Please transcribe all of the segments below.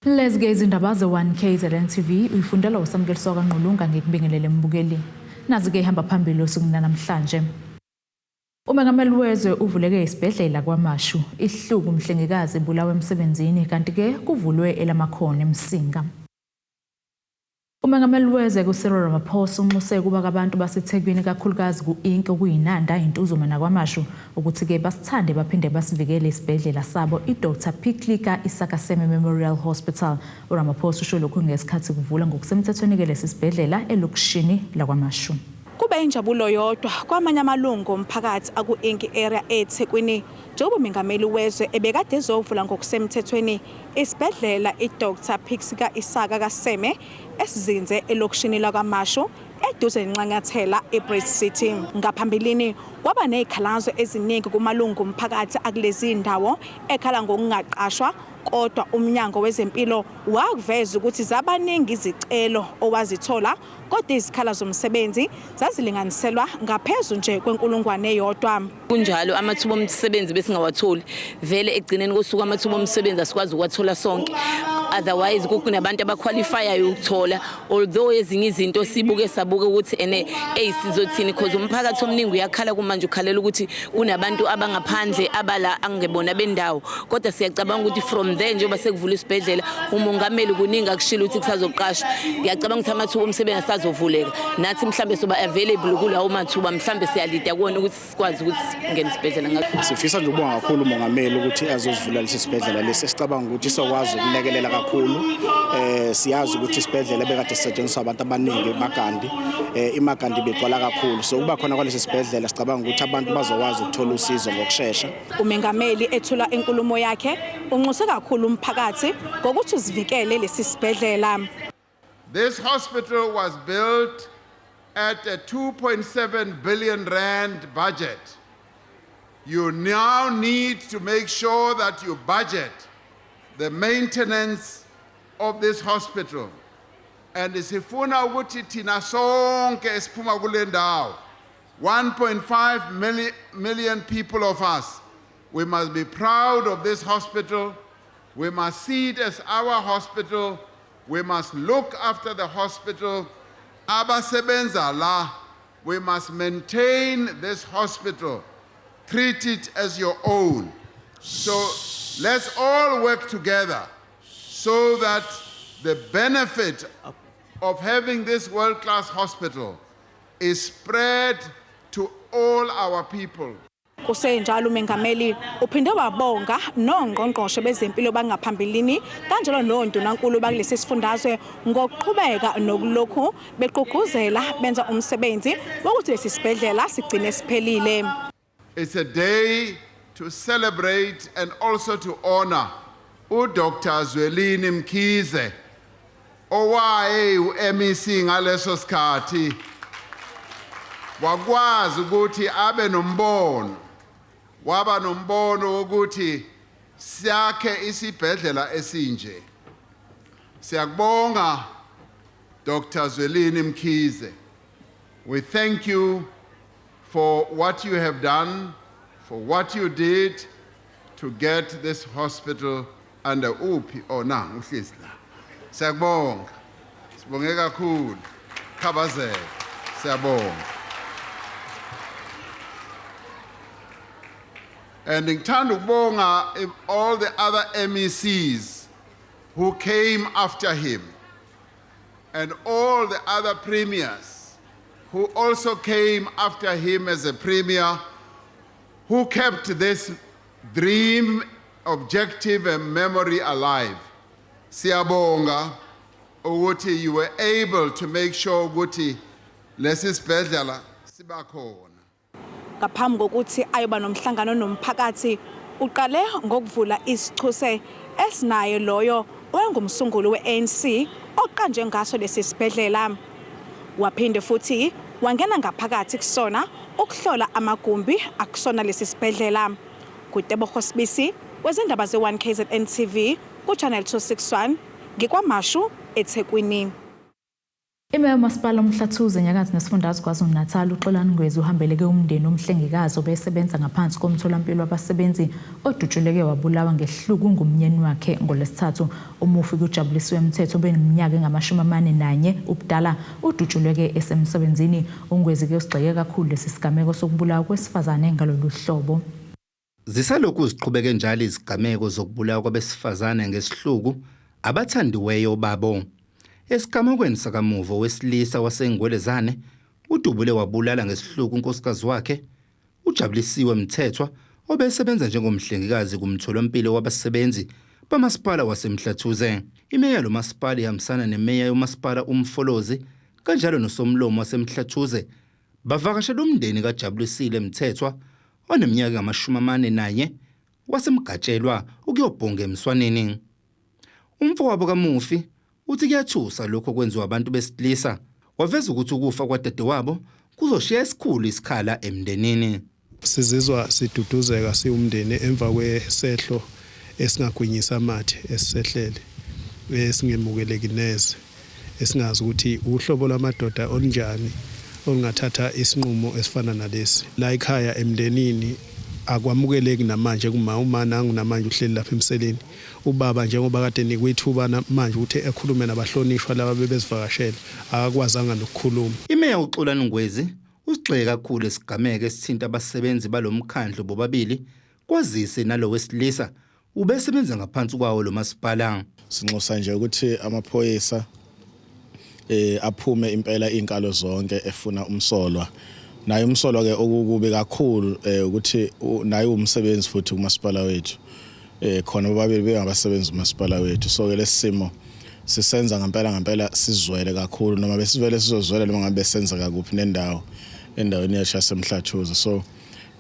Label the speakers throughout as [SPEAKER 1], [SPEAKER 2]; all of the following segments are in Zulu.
[SPEAKER 1] Lezi ke izindaba ze-1 KZN TV uyifundelwa uSamukeliso kaNgqulunga ngikubingelele mbukeli. Nazi ke ihamba phambili osukwini namhlanje. Umengameli wezwe uvuleke isibhedlela kwaMashu, ihluku umhlengikazi ebulawa emsebenzini kanti ke kuvulwe elamakhono eMsinga. Umengameli wezwe uCyril Ramaphosa unxuse ukuba abantu baseThekwini kakhulukazi ku-Inki okuyinanda, iNtuzuma nakwaMashu ukuthi-ke basithande baphinde basivikele isibhedlela sabo iDr Piklika Isaka Seme Memorial Hospital. URamaphosa usho lokhu ngesikhathi kuvula ngokusemthethweni-ke lesi sibhedlela elokishini lakwaMashu.
[SPEAKER 2] Kube injabulo yodwa kwamanye amalungu omphakathi aku-Inki area eThekwini njengoba umengameli wezwe ebekade ezovula ngokusemthethweni isibhedlela iDr Pixika Isaka kaSeme esizinze elokishini lakwaMashu eduze nenxanxathela eBridge City. Ngaphambilini kwaba nezikhalazo eziningi kumalungu omphakathi akulezi ndawo ekhala ngokungaqashwa kodwa umnyango wezempilo wakuveza ukuthi zabaningi izicelo owazithola kodwa izikhala zomsebenzi zazilinganiselwa ngaphezu nje kwenkulungwane eyodwa.
[SPEAKER 3] Kunjalo amathuba omsebenzi besingawatholi vele ekugcineni kosuku amathuba omsebenzi asikwazi ukuwathola sonke otherwise kunabantu abaqualifyayo ukuthola although ezinye izinto sibuke sabuke ukuthi ene eyi sizothini cause umphakathi omningi uyakhala kumanje ukhalela ukuthi kunabantu abangaphandle abala angebona bendawo kodwa siyacabanga ukuthi from there njengoba sekuvula isibhedlela umongameli kuningi akushilo ukuthi kusazoqashwa ngiyacabanga ukuthi amathuba omsebenzi asazovuleka nathi mhlambe soba available kulawo mathuba mhlambe siyalida kuwona ukuthi sikwazi ukuthi singene isibhedlela.
[SPEAKER 4] Sifisa nje ukubonga kakhulu umongameli ukuthi azosivula lesi sibhedlela lesi esicabanga ukuthi sokwazi ukulekelela kakhulu. Siyazi ukuthi isibhedlela bekade sisetshenziswa abantu abaningi eMagandi, iMagandi ibigcwala kakhulu, so ukuba khona kwalesi sibhedlela sicabanga ukuthi abantu bazokwazi ukuthola usizo ngokushesha.
[SPEAKER 2] Umengameli ethula inkulumo yakhe unxuse kakhulu umphakathi ngokuthi uzivikele lesi sibhedlela.
[SPEAKER 5] This hospital was built at a 2.7 billion rand budget. You now need to make sure that you budget the maintenance of this hospital. And sifuna ukuthi thina sonke esiphuma kule ndawo, 1.5 million people of us, we must be proud of this hospital. We must see it as our hospital. We must look after the hospital. Abasebenza la, we must maintain this hospital. Treat it as your own. So let's all work together so that the benefit of having this world-class hospital is spread to all our people.
[SPEAKER 2] Kusenjalo umengameli uphinde wabonga nongqongqoshe bezempilo bangaphambilini kanjalo nondunankulu bakulesi sifundazwe ngokuqhubeka nokulokhu begqugquzela benza umsebenzi wokuthi lesi sibhedlela sigcine siphelile.
[SPEAKER 5] It's a day to celebrate and also to honor uDr Zwelini Mkhize owaye u-MEC ngaleso sikhathi, wakwazi ukuthi abe nombono, waba nombono wokuthi siyakhe isibhedlela esinje. Siyakubonga Dr Zwelini Mkhize. We thank you for what you have done, for what you did to get this hospital under uphi oh na uhlezi la. Siyakubonga. Sibonge kakhulu. Khabazela. Siyabonga. And ngithanda ukubonga all the other MECs who came after him and all the other premiers who also came after him as a premier, who kept this dream, objective and memory alive. Siyabonga ukuthi you were able to make sure ukuthi lesi sibhedlela siba khona.
[SPEAKER 2] Ngaphambi kokuthi ayoba nomhlangano nomphakathi uqale ngokuvula isichuse esinaye loyo owengumsunguli we-ANC oqanjwe ngaso lesi sibhedlela. Waphinde futhi wangena ngaphakathi kusona ukuhlola amagumbi akusona lesi sibhedlela. KuTebogo Sibisi wezindaba ze-1 KZN TV ku-Channel 261 ngikwaMashu eThekwini.
[SPEAKER 1] Imeya yomasipala uMhlathuze enyakatho nesifundazwe KwaZulu-Natal uXolani Ngwezi uhambeleke umndeni womhlengikazi obesebenza ngaphansi komtholampilo wabasebenzi odutshuleke wabulawa ngesihluku ngumnyeni wakhe ngoLwesithathu. Umufi kuJabulisiwe Mthetho obeneminyaka engama-41 ubudala udutshuleke esemsebenzini. UNgwezi-ke usigxeke kakhulu lesi sigameko sokubulawa kwesifazane ngalolu hlobo.
[SPEAKER 6] Zisalokhu ziqhubeke njalo izigameko zokubulawa kwabesifazane ngesihluku abathandiweyo babo. Esigamekweni sakamuva owesilisa waseNgwelezane udubule wabulala ngesihluku unkosikazi wakhe uJabulisiwe Mthethwa obesebenza njengomhlengikazi kumtholampilo wabasebenzi bamasipala waseMhlathuze. Imeya lomasipala ihambisana nemeya yomasipala uMfolozi kanjalo nosomlomo waseMhlathuze bavakashela umndeni kaJabulisile Mthethwa oneminyaka engama-41 waseMgatshelwa ukuyobhonga emswaneni. Umfowabo kamufi uthi kuyathusa lokho okwenziwa abantu besilisa. Waveza ukuthi ukufa kwadadewabo kuzoshiya esikhulu isikhala emndenini.
[SPEAKER 7] Sizizwa siduduzeka siwumndeni emva kwesehlo esingagwinyisa amathe esisehlele esingemukeleki neze esingazi ukuthi uhlobo lwamadoda olunjani olungathatha isinqumo esifana nalesi. La ekhaya emndenini akwamukeleki namanje kuma uma nangu namanje uhleli lapha emseleni ubaba njengoba kade enikwe ithuba manje ukuthi ekhulume nabahlonishwa laba bebezivakashele akakwazanga nokukhuluma.
[SPEAKER 6] Imeya uXolani Ngwezi usigxeke kakhulu isigameko esithinta abasebenzi balomkhandlu bobabili kwazise nalo wesilisa ubesebenza ngaphansi kwawo lo masipala.
[SPEAKER 8] Sinxusa nje ukuthi amaphoyisa aphume impela izinkalo zonke efuna umsolwa. Naye umsolwa ke okukubi kakhulu ukuthi naye umsebenzi futhi kumasipala wethu. Khona bobabili bengabasebenzi kumasipala wethu. So ke lesimo sisenza ngempela ngempela sizwele kakhulu noma besivele sizozwela noma ngabe senzeka kuphi nendawo endaweni yethu yaseMhlathuze. So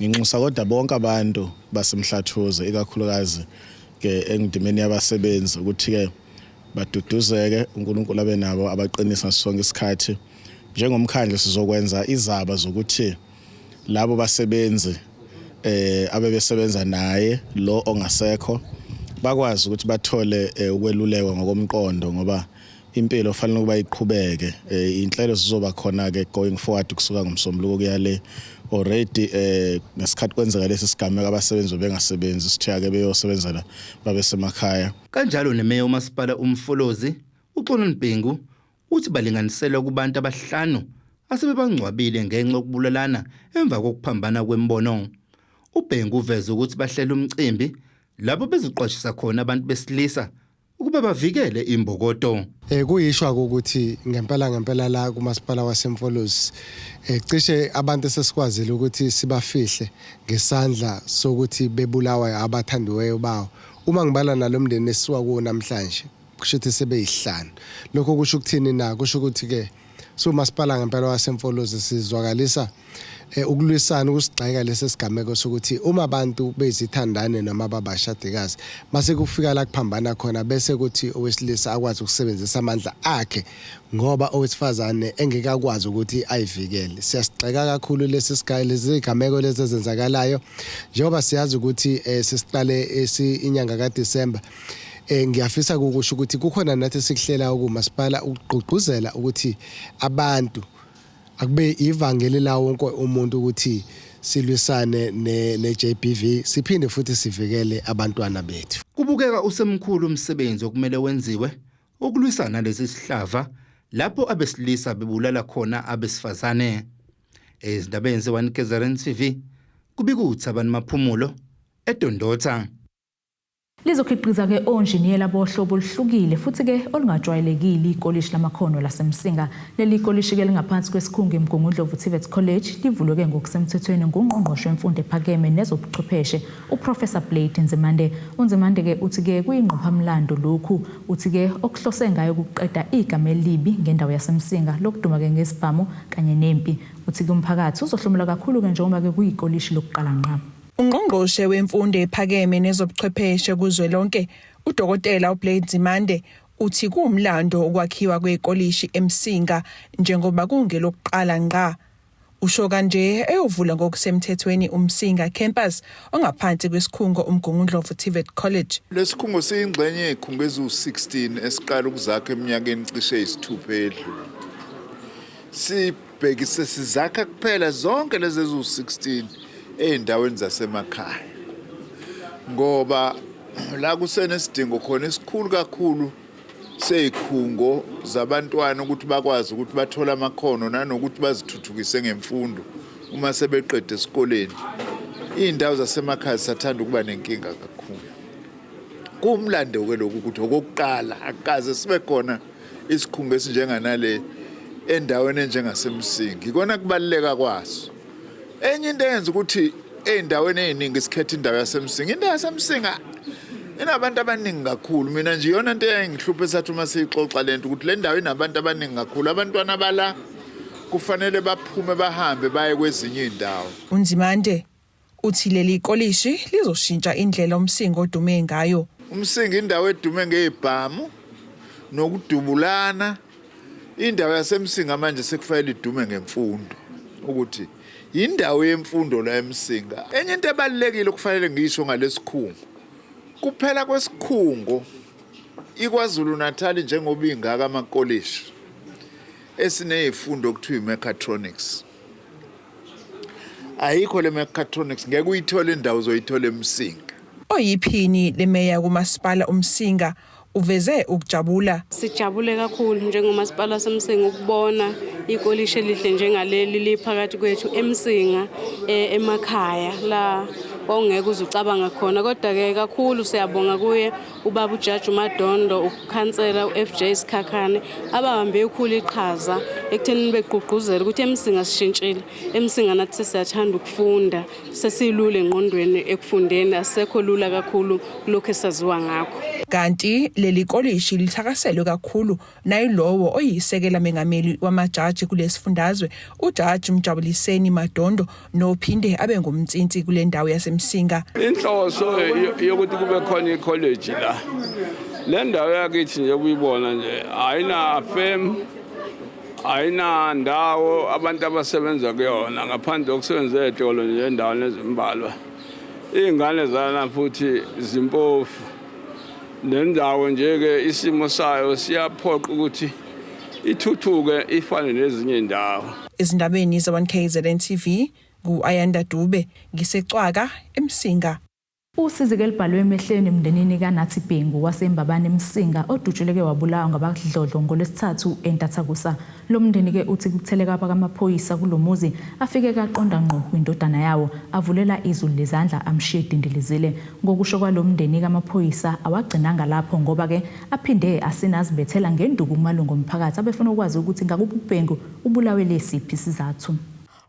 [SPEAKER 8] nginxusa kodwa bonke abantu baseMhlathuze ikakhulukazi ke engidimeni yabasebenzi ukuthi ke baduduzeke uNkulunkulu abe nabo abaqinisa sonke isikhathi. Njengomkhandlu sizokwenza izaba zokuthi labo basebenzi abebesebenza naye lo ongasekho bakwazi ukuthi bathole ukwelulekwa ngokomqondo ngoba impilo fanele ukuba iqhubeke. Inhlelo zizoba khona ke going forward kusuka ngomsombuluko kuya le already ngesikhathi kwenzeka lesi sigameko abasebenzi bengasebenzi sithiya ke beyosebenzela babe semakhaya.
[SPEAKER 6] Kanjalo nemeya umasipala uMfolozi uXolani Bhengu uthi balinganiselwa kubantu abahlanu asebebangcwabile ngenxa yokubulalana emva kokuphambana kwembono. UBhengu uveze ukuthi bahlela umcimbi lapho bezoqwashisa khona abantu besilisa ukuba bavikele imbokodo.
[SPEAKER 9] Kuyishwa ukuthi ngempela ngempela la kumasipala waseMfolozi cishe abantu esesikwazile ukuthi sibafihle ngesandla sokuthi bebulawa abathandiweyo bawo. Uma ngibala nalomndeni esisuka kuwo namhlanje kusho ukuthi sebeyihlanu. Lokho kusho ukuthini na? Kusho ukuthi ke sumasipala ngempela waseMfolozi sizwakalisa ukulwisana ukusigxeka lesi sigameko sokuthi uma abantu bezithandane noma babashadikazi mase kufika la kuphambana khona bese kuthi owesilisa akwazi ukusebenzisa amandla akhe ngoba owesifazane engekakwazi ukuthi ayivikele. Siyasigxeka kakhulu lesi sigameko lezi zigameko lezi ezenzakalayo njengoba siyazi ukuthi sesiqale inyanga kaDisemba. Ngiyafisa ukusho ukuthi kukhona nathi sikuhlela ukumasipala ukugqugquzela ukuthi abantu akube ivangeli la wonke umuntu ukuthi silwisane ne-JBV siphinde futhi sivikele abantwana bethu.
[SPEAKER 6] Kubukeka usemkhulu umsebenzi okumele wenziwe ukulwisana lesi sihlava lapho abesilisa bebulala khona abesifazane. Ezindabeni ze-1 KZN TV kubika uThabani Maphumulo eDondotha.
[SPEAKER 1] Lizokhiqiza-ke onjiniyela bohlobo oluhlukile futhi-ke olungajwayelekile ikolishi lamakhono laseMsinga. Leli kolishi-ke lingaphansi kwesikhungo iMgungundlovu TVET College livulwe-ke ngokusemthethweni ngungqongqoshe wemfundo ephakeme nezobuchwepheshe uProfessor Blade Nzimande. UNzimande-ke uthi-ke kuyingqophamlando lokhu, uthi-ke okuhlose ngayo ukuqeda igama elibi ngendawo yaseMsinga lokuduma-ke ngesibhamu kanye nempi. Uthi-ke umphakathi uzohlomula kakhulu-ke njengoba-ke kuyikolishi lokuqala ngqa.
[SPEAKER 10] Ungqongqoshe wemfundo ephakeme nezobuchwepheshe kuzwelonke uDokotela uBlade Nzimande uthi kuwumlando ukwakhiwa kwekolishi eMsinga njengoba kungelokuqala ngqa. Usho kanje eyovula ngokusemthethweni uMsinga Campus ongaphansi kwesikhungo uMgungundlovu TVET College.
[SPEAKER 5] Lesikhungo siyingxenye yezikhungo eziwu-16 esiqala ukuzakha eminyakeni cishe eyisithupha edlule. Sibhekise sizakha kuphela zonke lezi eziwu-16 ey'ndaweni zasemakhaya ngoba la kusenesidingo khona esikhulu kakhulu seyikhungo zabantwana ukuthi bakwazi ukuthi bathole amakhono nanokuthi bazithuthukise ngemfundo uma sebeqede esikoleni. Iy'ndawo zasemakhaya zisathanda ukuba nenkinga kakhulu. Kuwumlando-ke lokhu ukuthi okokuqala akukaze sibe khona isikhungo esinjenganale endaweni enjengaseMsinga. Ikona kubaluleka kwaso. Enye into eyenza ukuthi ey'ndaweni ey'ningi sikhethe indawo yaseMsinga, indawo yaseMsinga inabantu abaningi kakhulu. Mina nje iyona nto eyayingihlupha esathi uma siyixoxa le nto ukuthi le ndawo inabantu abaningi kakhulu, abantwana bala kufanele baphume bahambe baye kwezinye iy'ndawo.
[SPEAKER 10] UNzimande uthi leli kolishi lizoshintsha indlela uMsinga odume ngayo.
[SPEAKER 5] UMsinga indawo edume ngezibhamu nokudubulana. Indawo yaseMsinga manje sekufanele idume ngemfundo ukuthi indawo yemfundo la eMsinga. Enye into ebalulekile okufanele ngisho ngalesikhungo, kuphela kwesikhungo iKwaZulu Natal njengoba ingaka amakolishi esinezifundo okuthiwa i-mechatronics. Ayikho le mechatronics, ngeke uyithole indawo uzoyithola eMsinga.
[SPEAKER 10] Oyiphini lemeya kumasipala uMsinga uveze ukujabula.
[SPEAKER 11] Sijabule kakhulu njengomasipala waseMsinga ukubona ikolishi elihle njengaleli liphakathi kwethu eMsinga emakhaya la ongeke uze ucabanga khona, kodwa-ke kakhulu siyabonga kuye ubaba uJaji uMadondo, ukhansela u-FJ Sikhakhane ababambe ikhulu iqhaza ekutheni begqugquzela ukuthi eMsinga sishintshile, eMsinga nathi sesiyathanda ukufunda, sesilula engqondweni ekufundeni, asisekho lula kakhulu kulokhu esaziwa ngakho.
[SPEAKER 10] Kanti leli kolishi lithakaselwe kakhulu nayilowo oyisekela mengameli wamajaji kulesifundazwe uJaji Mjabuliseni Madondo nophinde abe ngumnsinsi kule ndawo yaseMsinga.
[SPEAKER 12] Inhloso yokuthi kube khona ikholeji la, le ndawo yakithi nje kuyibona nje ayina firm, ayinandawo abantu abasebenza kuyona ngaphandle kokusebenza ey'tolo nje endaweni ezimbalwa. Iy'ngane zalana futhi zimpofu, nendawo nje-ke isimo sayo siyaphoqa ukuthi ithuthuke ifane nezinye iy'ndawo.
[SPEAKER 10] Ezindabeni ze-1KZN TV, ngu-Ayanda Dube, ngiseCwaka, eMsinga.
[SPEAKER 1] Usizi ke libhalwe emehlweni emndenini kaNathi Bhengu waseMbabane eMsinga odutshuleke wabulawa ngabadlodlo ngoLwesithathu entathakusa. Lo mndeni ke uthi kutheleka bakamaphoyisa kulo muzi afike kaqonda ngqo kwindodana yawo avulela izulu lezandla amshiye dindilizile. Ngokusho kwalo mndeni kamaphoyisa awagcinanga lapho ngoba ke aphinde asinazibethela ngenduku kumalungu omphakathi abefuna ukwazi ukuthi ngakuba uBhengu ubulawe lesiphi isizathu.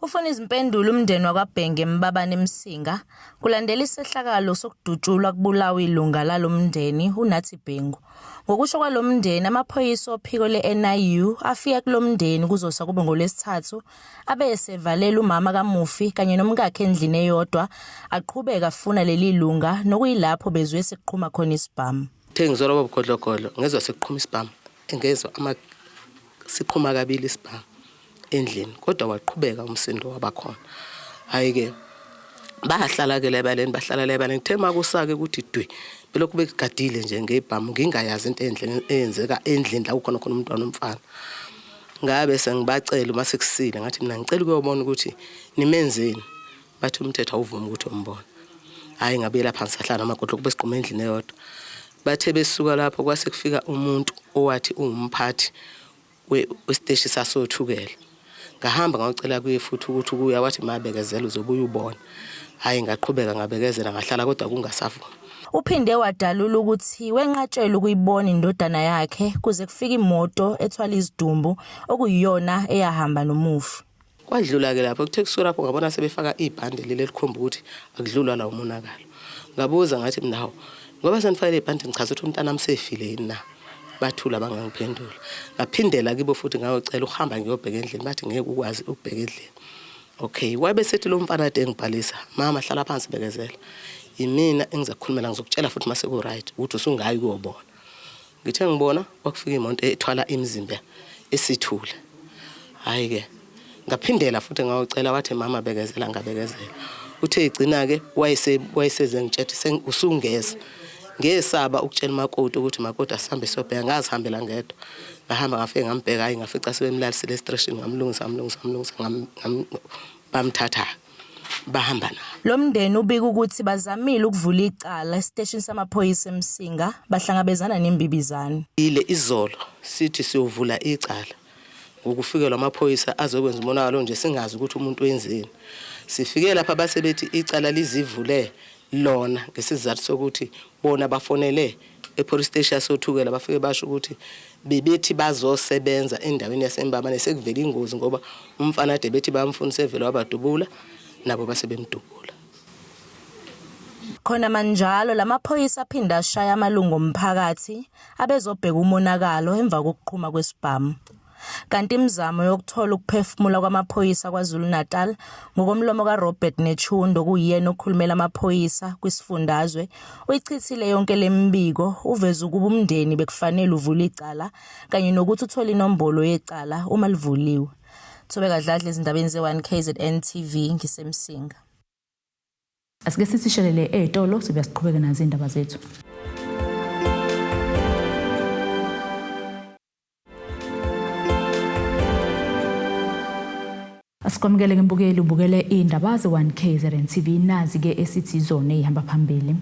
[SPEAKER 13] Ufuna izimpendulo umndeni wakwaBhenge eMbabane eMsinga kulandela isehlakalo sokudutshulwa kubulawa ilunga lalo mndeni uNathi Bhengu. Ngokusho kwalo mndeni, amaphoyisa ophiko le-NIU afika kulo mndeni kuzosa kube ngoLwesithathu abe esevalela umama kamufi kanye nomkakhe endlini eyodwa aqhubeka afuna leli lunga nokuyilapho bezwe sekuqhuma khona isibhamu.
[SPEAKER 14] Uthe ngizwa lobo bugodlogodlo ngezwa sekuqhuma isibhamu ngezwa ama siqhuma kabili isibhamu endlini kodwa waqhubeka umsindo wabakhona. Hhayi-ke bahlala-ke la ebaleni bahlala la ebaleni kuthe makusake ukuthi dwi belokhu bekugadile nje ngebhamu ngingayazi into endlini eyenzeka endlini la kukhona khona umntwana omfana. Ngabe sengibacela uma sekusile ngathi mina ngicela ukuyobona ukuthi nimenzeni bathi umthetho awuvumi ukuthi umbone. Hhayi ngabuyela phansi sahlala namagodlo kube sigquma endlini eyodwa. Bathe besuka lapho kwase kufika umuntu owathi uwumphathi wesiteshi sasoThukela. Ngahamba ngayocela kuye futhi ukuthi ukuya wathi mabekezela uzobuye ubone. Hhayi ngaqhubeka ngabekezela ngahlala kodwa kungasavumi.
[SPEAKER 13] Uphinde wadalula ukuthi wenqatshelwe ukuyibona indodana yakhe kuze kufike imoto ethwala izidumbu okuyiyona eyahamba nomufi.
[SPEAKER 14] Kwadlula-ke lapho kuthe kusuka lapho ngabona sebefaka ibhande leli elikhomba ukuthi akudlulwa la umonakalo. Ngabuza ngathi mina hawu ngoba senifakele ibhande nichaza ukuthi umntanami sefile yini na? Bathula bangangiphendula. Ngaphindela kibo futhi ngayocela ukuhamba ngiyobheka endlini bathi ngeke ukwazi ukubheka endlini. Okay, wabe sethi lo mfana kade engibhalisa, mama hlala phansi bekezela. Yimina engiza kukhulumela ngizokutshela futhi mase ku-right ukuthi usungayi ukuyobona. Ngithe ngibona kwakufika imoto ethwala imizimba esithule. Hhayi-ke ngaphindela futhi ngayocela wathi mama bekezela ngabekezela. Uthe egcina-ke wayeseze ngitshethe usungeza. Ngesaba ukutshela umakoti ukuthi makoti asihambe siyobheka, ngazihambela ngedwa. Ngahamba ngafike ngambheka, hayi ngafica sebemlalisile esitreshini, ngamlungisa ngamlungisa ngamlungisa bamthatha bahamba naye.
[SPEAKER 13] Lo mndeni ubika ukuthi bazamile ukuvula icala esiteshini samaphoyisa eMsinga bahlangabezana nembibizane.
[SPEAKER 14] Ile izolo sithi siyovula icala ngokufikelwa amaphoyisa azokwenza umonakalo nje singazi ukuthi umuntu wenzeni. Sifike lapha base bethi icala lizivule lona ngesizathu sokuthi bona bafonele epolice station yasoThukela bafike basho ukuthi bebethi bazosebenza endaweni yaseMbabane sekuvela ingozi ngoba umfana ade bethi bayamfuna sevele wabadubula nabo base bemdubula.
[SPEAKER 13] Khona manjalo lamaphoyisa aphinde ashaya amalungu omphakathi abezobheka umonakalo emva kokuqhuma kwesibhamu. Kanti imizamo yokuthola ukuphefumula kwamaphoyisa KwaZulu-Natal ngokomlomo kaRobert Netshundo okuyiyena okhulumela amaphoyisa kwisifundazwe uyichithile yonke lemibiko uveze ukuba umndeni bekufanele uvule icala kanye nokuthi uthole inombolo yecala uma livuliwe. Thobeka Dladla ezindabeni ze-1 KZN TV ngiseMsinga.
[SPEAKER 1] Asike sisishelele ey'tolo sibuya siqhubeke nazo iy'ndaba zethu. Asikwamukele ke mbukeli ubukele iy'ndaba ze-1 KZN TV nazi-ke esithi izona ey'hamba phambili.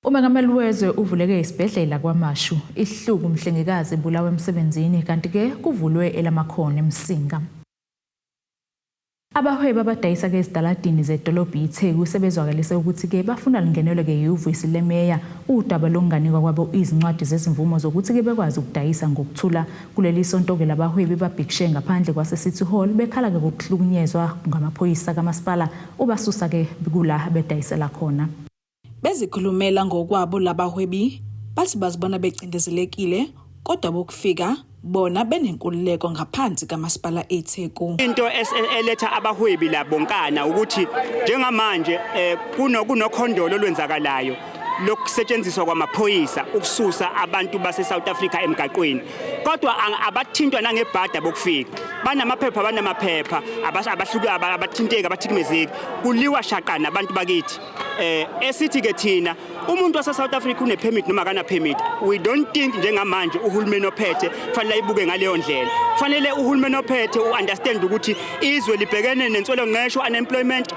[SPEAKER 1] Umengameli wezwe uvuleke isibhedlela kwaMashu, ihluku umhlengikazi ebulawa emsebenzini kanti-ke kuvulwe elamakhona eMsinga. Abahwebi abadayisa ke ezitaladini zedolobha iTheku sebezwakalise ukuthi ke bafuna lingenelwe ke ihhovisi lemeya udaba lokunganikwa kwabo izincwadi zezimvumo zokuthi ke bekwazi ukudayisa ngokuthula. Kuleli sonto ke labahwebi babhikishe ngaphandle kwase-City Hall bekhala ke ngokuhlukunyezwa ngamaphoyisa kamasipala ubasusa ke kula bedayisela khona.
[SPEAKER 2] Bezikhulumela ngokwabo labahwebi bathi bazibona becindezelekile kodwa bokufika bona benenkululeko ngaphansi kamasipala eTheku.
[SPEAKER 15] Into eletha abahwebi la bonkana ukuthi njengamanje kunokhondolo olwenzakalayo lokusetshenziswa kwamaphoyisa ukususa abantu base-South Africa emgaqweni, kodwa abathintwa nangebhada bokufika. Banamaphepha, banamaphepha, abathinteki, abathikumezeki, kuliwa shaqa nabantu bakithi. Esithi ke thina umuntu wase South Africa une permit noma akana permit, we don't think njengamanje uhulumeni ophethe kufanele ayibuke ngaleyo ndlela. Kufanele uhulumeni ophethe uunderstand ukuthi izwe libhekene nenswelongqesho, unemployment,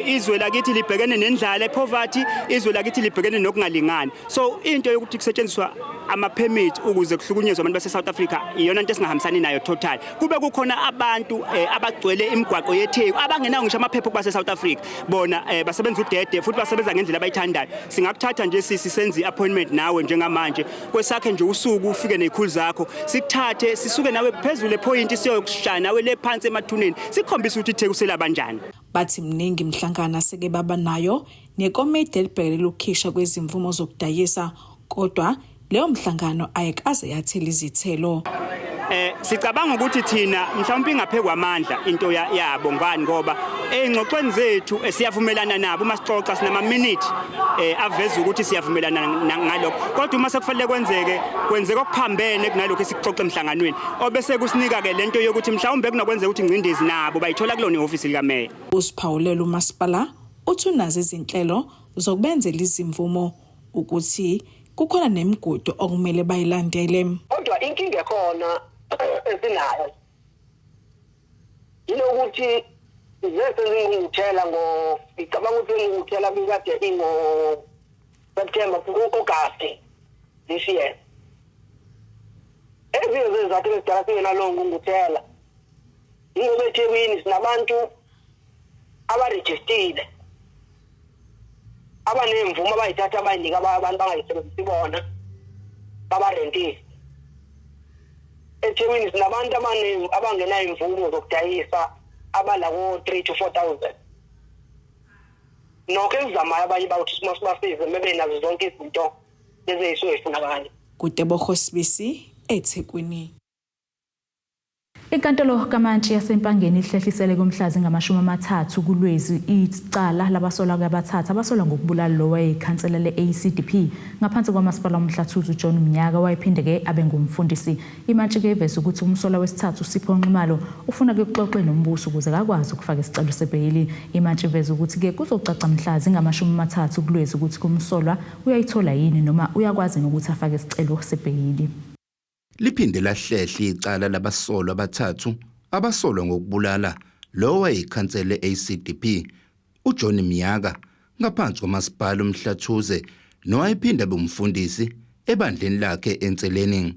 [SPEAKER 15] izwe lakithi libhekene nendlala, poverty, izwe lakithi libhekene nokungalingani. So into yokuthi kusetshenziswa ama-permit ukuze kuhlukunyezwe abantu base-South Africa iyona into esingahambisani nayo total. Kube kukhona abantu abagcwele imigwaqo yeTheku abangenawo ngisho amaphepha okuba se-South Africa, bona basebenza udede futhi basebenza ngendlela abayithandayo. Singakuthatha nje sisi senze i-appointment nawe njengamanje kwesakhe nje usuku ufike nezikhulu zakho, sikuthathe sisuke nawe phezulu ephoyinti siyokushaya nawe le phansi emathuneni, sikukhombise ukuthi iTheku selabanjani.
[SPEAKER 2] Bathi mningi mhlangano aseke baba nayo nekomidi elibhekelela ukukhishwa kwezimvumo zokudayisa, kodwa leyo mhlangano ayikaze yathela izithelo.
[SPEAKER 15] Sicabanga ukuthi thina mhlawumbe ingaphekwa amandla into yabo ngani, ngoba ey'ngxoxweni zethu siyavumelana nabo. Uma sixoxa sinama minute aveza ukuthi siyavumelana ngalokho, kodwa uma sekufanele kwenzeke kwenzeka okuphambene kunalokho esikuxoxa emhlanganweni, obese kusinika ke lento yokuthi mhlawumbe kunokwenzeka ukuthi ingcindezi nabo bayithola kulona ihhovisi likameya.
[SPEAKER 2] Usiphawulela umasipala uthi unazo izinhlelo zokubenzela izimvumo ukuthi kukhona nemigudu okumele bayilandele.
[SPEAKER 16] Kodwa inkinga ekhona esinayo yilokuthi zesezingqungquthela ngo ngicabanga ukuthi ingqungquthela bikade ingo September ku-August this year. Ezinye zezizathu ezidala singenalo ngqungquthela yingoba eThekwini sinabantu abarejistile abanemvumo abayithatha abayinika abantu bangayisebenzisi bona babarentise. eThekwini sinabantu abangenayo imvumo zokudayisa abala ko-3 to 4,000. Nokho esizamayo abanye bawuthi sibasize mebenazo zonke izinto lezi ey'suke y'funakala.
[SPEAKER 2] Kutebogo Sibisi, eThekwini.
[SPEAKER 1] Inkantolo kaMantshi yaseMpangeni ihlehlisele kumhla zingama-30 kuLwezi icala labasolwa abathathu abasolwa ngokubulala lo wayeyikhansela le-ACDP ngaphansi kwamasipala uMhlathuze uJohn Mnyaka, wayephinde-ke abe ngumfundisi. Imantshi-ke iveze ukuthi umsolwa wesithathu uSipho Nxumalo ufuna-ke kuxoxe nombuso ukuze akwazi ukufaka isicelo sebheyili. Imantshi iveze ukuthi-ke kuzocaca mhla zingama-30 kuLwezi ukuthi kumsolwa uyayithola yini noma uyakwazi nokuthi afake isicelo sebheyili.
[SPEAKER 6] Liphinde lahlehla icala labasolwa abathathu abasolwa ngokubulala lo wayeyikhansela le-ACDP uJohn Mnyaka ngaphansi kwamasipala uMhlathuze nowayephinde abe umfundisi ebandleni lakhe eNseleni.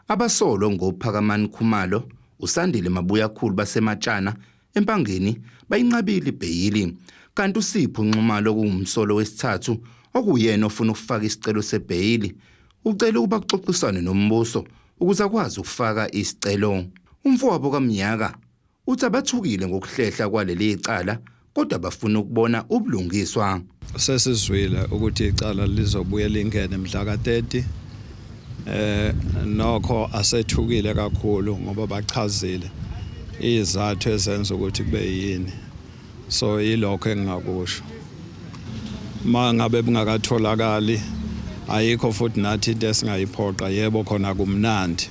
[SPEAKER 6] Abasolwa ngoPhakamani Khumalo, uSandile Mabuyakhulu baseMatshana eMpangeni bayinqabile ibheyili, kanti uSipho Nxumalo okungumsolo wesithathu okuyena ofuna ukufaka isicelo sebheyili ucela ukuba kuxoxiswane nombuso ukuze akwazi ukufaka isicelo. Umfowabo kaMnyaka uthi abathukile ngokuhlehla kwaleli cala kodwa bafuna ukubona ubulungiswa.
[SPEAKER 12] Sesizwile ukuthi icala lizobuye lingene mhla ka-30. Nokho asethukile kakhulu ngoba bachazile izathu ezenza ukuthi kube yini, so yilokho engingakusho. Ma ngabe bungakatholakali, ayikho futhi nathi into esingayiphoqa. Yebo, khona kumnandi,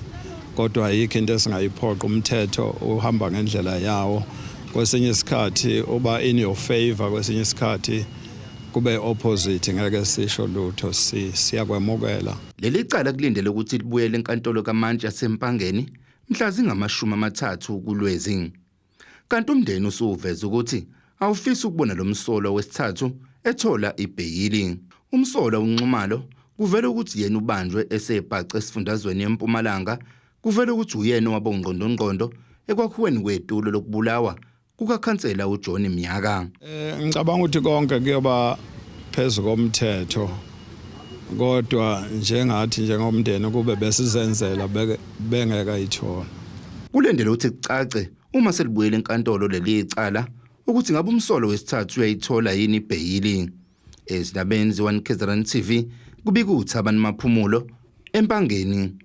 [SPEAKER 12] kodwa ayikho into esingayiphoqa. Umthetho uhamba ngendlela yawo. Kwesinye isikhathi uba in your favor, kwesinye isikhathi kube opposite. Ngeke sisho lutho, siyakwemukela.
[SPEAKER 6] Leli cala kulindele ukuthi libuyele enkantolo kaMantshi yaseMpangeni mhla zingama-30 kuLwezi. Kanti umndeni usuveza ukuthi awufisi ukubona lo msolwa wesithathu ethola ibheyili. Umsolwa uNxumalo kuvele ukuthi yena ubanjwe esebhace esifundazweni eMpumalanga. Kuvele ukuthi uyena owaba ungqondongqondo ekwakhiweni kwetulo lokubulawa kukakhansela uJohn Mnyaka.
[SPEAKER 12] Ngicabanga ukuthi konke kuyoba phezu komthetho, kodwa njengathi njengomndeni kube besizenzela bengeke ayithola.
[SPEAKER 6] Kulindele ukuthi kucace uma selibuyele enkantolo leli cala ukuthi ngabe umsolo wesithathu uyayithola yini ibheyili. Ezindabeni ze-1 KZN TV, kubika uThabani Maphumulo eMpangeni.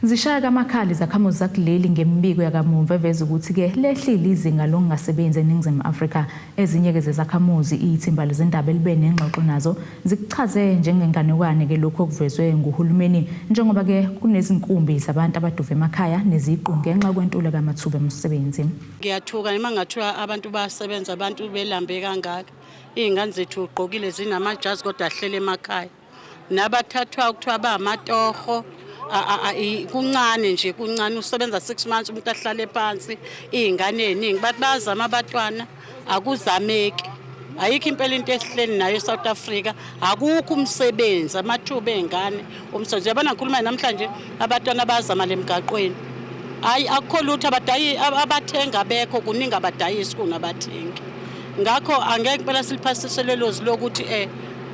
[SPEAKER 1] Zishaya kamakhala izakhamuzi zakuleli ngembiko yakamumva eveza ukuthi-ke lehlile izinga lokungasebenzi eNingizimu Afrika. Ezinye-ke zezakhamuzi ithimba lezindaba elibe nengxoxo nazo zikuchaze njengenganekwane-ke lokhu okuvezwe nguhulumeni, njengoba-ke kunezinkumbi zabantu abaduva emakhaya neziqu ngenxa kwentuleka yamathuba emisebenzi.
[SPEAKER 11] Ngiyathuka noma ngathiwa abantu bayasebenza, abantu belambe kangaka. Iy'ngane zethu ugqokile zinamajazi kodwa ahlele emakhaya. Nabathathwa kuthiwa bamatoho, kuncane nje, kuncane. Usebenza 6 months umuntu ahlale phansi, iy'ngane ey'ningi bathi bayazama abatwana, akuzameki. Ayikho impela into esihleli nayo eSouth Africa, akukho umsebenzi, amathuba ey'ngane umsebenzi. Uyabona ngikhuluma namhlanje abatwana bayazama le mgaqweni, hayi akukho lutho, abadayi abathenga abekho, kuningi abadayisi kunabathengi. Ngakho angeke impela siliphasise lelo zwi lokuthi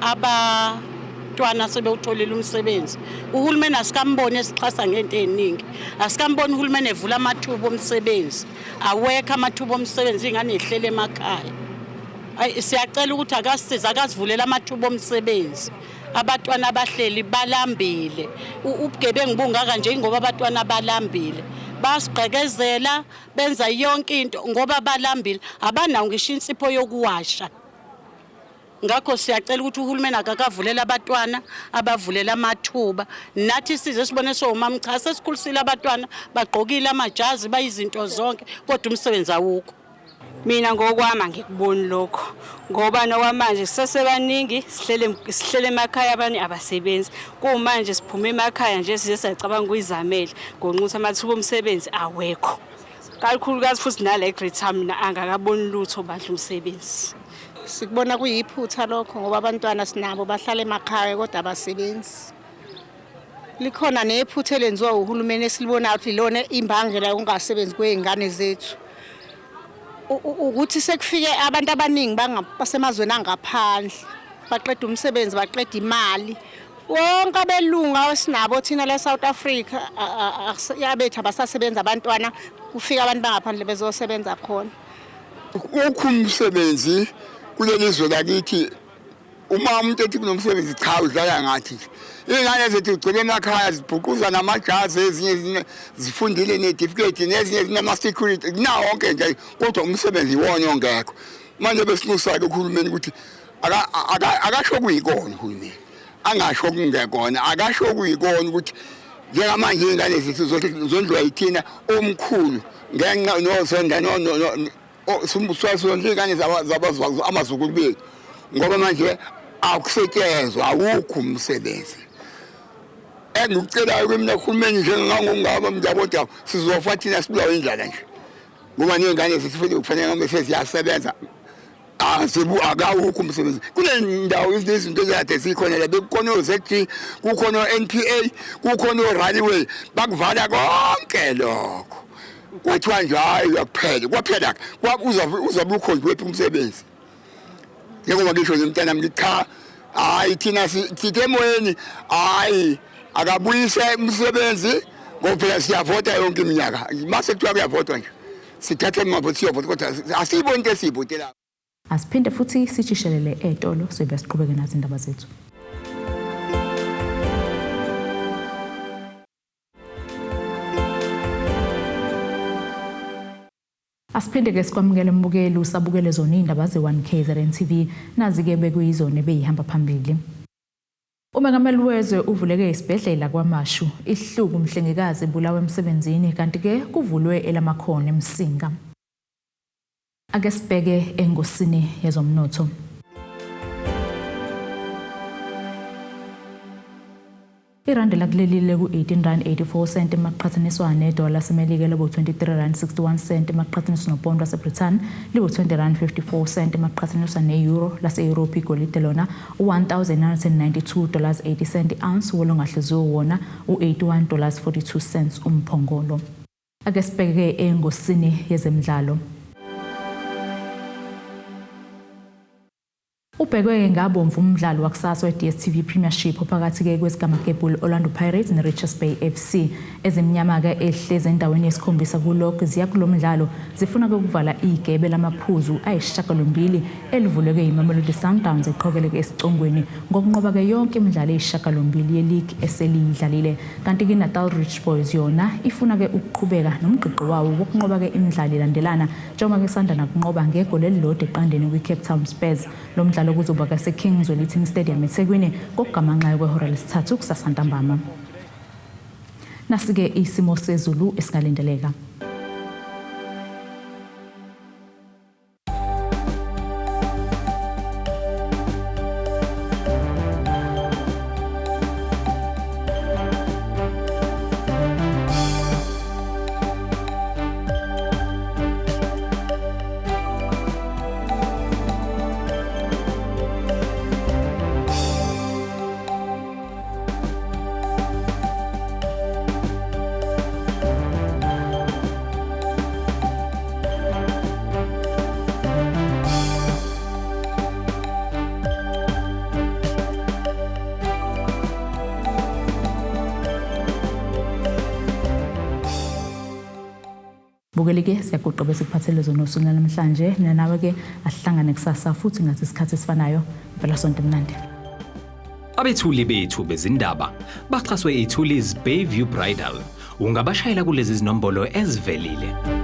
[SPEAKER 11] abatwana sebewutholile umsebenzi. Uhulumeni asikamboni esixhasa ngento ey'ningi, asikamboni uhulumeni evula amathuba omsebenzi, awekho amathuba omsebenzi, iy'ngane y'hlele emakhaya. Ayi, siyacela ukuthi akasisize, akasivulele amathuba omsebenzi. Abatwana abahleli balambile. Ubugebengu bungaka nje ingoba abatwana balambile, bayasigqekezela, benza yonke into ngoba balambile, abanawo ngisho insipho yokuwasha. Ngakho siyacela ukuthi uhulumeni akakavulela abatwana, abavulela amathuba. Nathi size sibone sowumama, cha, sesikhulisile abatwana, bagqokile amajazi, bayizinto zonke, kodwa umsebenzi awukho.
[SPEAKER 17] Mina ngokwami angikuboni lokho ngoba nokwamanje sisesebaningi, sihlele emakhaya, abanye abasebenzi. Kumanje siphume emakhaya nje size siyacabanga ukuyizamela ngonxusa, amathuba omsebenzi awekho. Kakhulukazi futhi nala eGreat mina angakaboni lutho bandla umsebenzi.
[SPEAKER 18] Sikubona kuyiphutha lokho ngoba abantwana sinabo bahlala emakhaya kodwa abasebenzi. Likhona nephutha elenziwa uhulumeni esilibonayo ukuthi ilona imbangela yokungasebenzi kwey'ngane zethu. Ukuthi sekufike abantu abaningi basemazweni angaphandle, baqeda umsebenzi, baqeda imali. Wonke abelungu esinabo thina la South Africa abethu abasasebenza abantwana, kufika abantu bangaphandle bezosebenza khona.
[SPEAKER 5] Ukho umsebenzi kuleli zwe lakithi.
[SPEAKER 19] Uma umuntu ethi kunomsebenzi, cha, udlala ngathi nje. Iy'ngane zethu zigcwele emakhaya zibhuquza namajazi, ezinye zifundile ney'tifiketi, nezinye zinama-security, kunawo wonke nje, kodwa umsebenzi iwona ongekho. Manje besinxusa-ke uhulumeni ukuthi akasho kuyikona uhulumeni, angasho kungekona, akasho kuyikona ukuthi njengamanje iy'ngane zethu zondliwa yithina omkhulu ngenxa nozonda sondla iy'ngane amazukulu bethu, ngoba manje akusetshenzwa, awukho umsebenzi. Engikucelayo kimi nohulumeni njengangongaba mntabodawo, sizofa thina sibulawe indlala nje, ngoba ney'ngane zethu futhi kufanele ngabe seziyasebenza. Akawukho umsebenzi kule ndawo. Izinto ezikade zikhona la, bekukhona o-ZG, kukhona o-NPA, kukhona o-railway, bakuvala konke lokho. Kwathiwa nje hhayi, akuphele, kwaphela. Uzabe ukhonjwe phi umsebenzi? Njengoba ngisho nje mntanami, ngithi cha, hhayi, thina sithe emoyeni, hhayi, akabuyise umsebenzi, ngoba phela siyavota yonke iminyaka. Mase kuthiwa kuyavotwa nje, sithathe amavoti siyovota, kodwa asiyiboni into esiyivotelayo.
[SPEAKER 1] Asiphinde futhi sitshishelele etolo, sobe siqhubeke nazo indaba zethu. Asiphinde ke sikwamukele mbukeli usabukele zona iy'ndaba ze-1 KZN TV. Nazi-ke bekuyizona ebeyihamba phambili. Umengameli wezwe uvuleke isibhedlela KwaMashu. Isihluku umhlengikazi ebulawa emsebenzini, kanti-ke kuvulwe elamakhona eMsinga. Ake sibheke engosini yezomnotho. Irandi lakuleli leku-18 rand 84 cent emaqhathaniswa nedola laseMelika libu-23 rand 61 cent emaqhathaniswa nopondo waseBrithani libu-20 rand 54 cent emaqhathaniswa ne-euro lase-Europe. Igolide lona u-1992 dollars 80 cent i-ounce, wolongahluziwe wona u-81 dollars 42 cents umphongolo. Ake sibheke engosini yezemidlalo. Ubhekwe ngabomvu umdlalo wakusasa we-DStv Premiership phakathi-ke kwezikaMagebhulu Orlando Pirates ne-Richards Bay FC. Ezimnyama-ke ehlezi endaweni yesikhombisa ku-log ziya kulo mdlalo zifuna-ke ukuvala igebe lamaphuzu ayisishiyagalombili elivuleke yiMamelodi Sundowns eqhokeleke esicongweni ngokunqoba-ke yonke imidlalo eyisishiyagalombili ye-league eseliyidlalile. Kanti-ke i-Natal Rich Boys yona ifuna-ke ukuqhubeka nomgqigqo wawo wokunqoba-ke imidlalo ilandelana, njengoba kusanda nakunqoba ngegoli elilodwa eqandeni kwi-Cape Town Spurs. Lo mdlalo kuzoba kase-King Zwelithini Stadium eThekwini ngokugamanxayo kwehora lesithathu kusasa ntambama. Nasi-ke isimo sezulu esingalindeleka. Bukeli ke, siyaguqa bese kuphathele zona usuku namhlanje. Mina nawe ke asihlangane kusasa futhi ngathi isikhathi esifanayo. Impela sonto emnandi.
[SPEAKER 20] Abethuli bethu bezindaba baxhaswe iThulis Bayview Bridal. Ungabashayela kulezi zinombolo ezivelile.